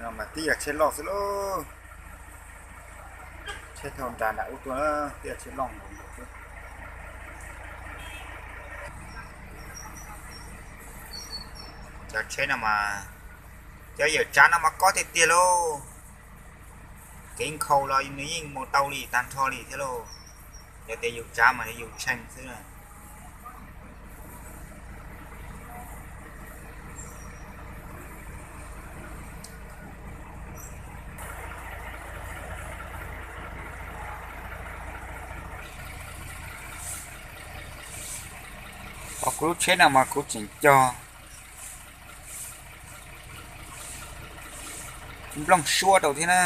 No mas tib yog tsheb loj xwb lauj. Tsheb thauj nra nram ub tuaj na, tib yog tsheb loj nkaus nkaus xwb. Cov tsheb no mas, cov yawm tsav no mas kob tiag tiag lauj. Kev nkhaus los nws yeej mus tau li tag nrho li thiab lauj. Yog tias yus tsav mas yus tshee xwb na. Os, kuv lub tsheb no mas kuv tseem cog nplooj suab rau thiab na,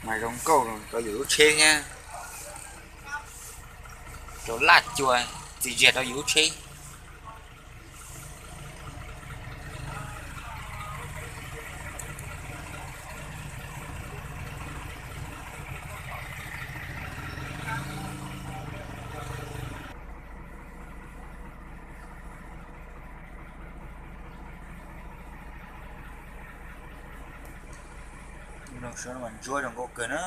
mas zoo nkauj rau yus lub tsheb thiab, rau laj cua txias zias rau yus lub tsheb. Ntsuab zoo nkauj kawg na.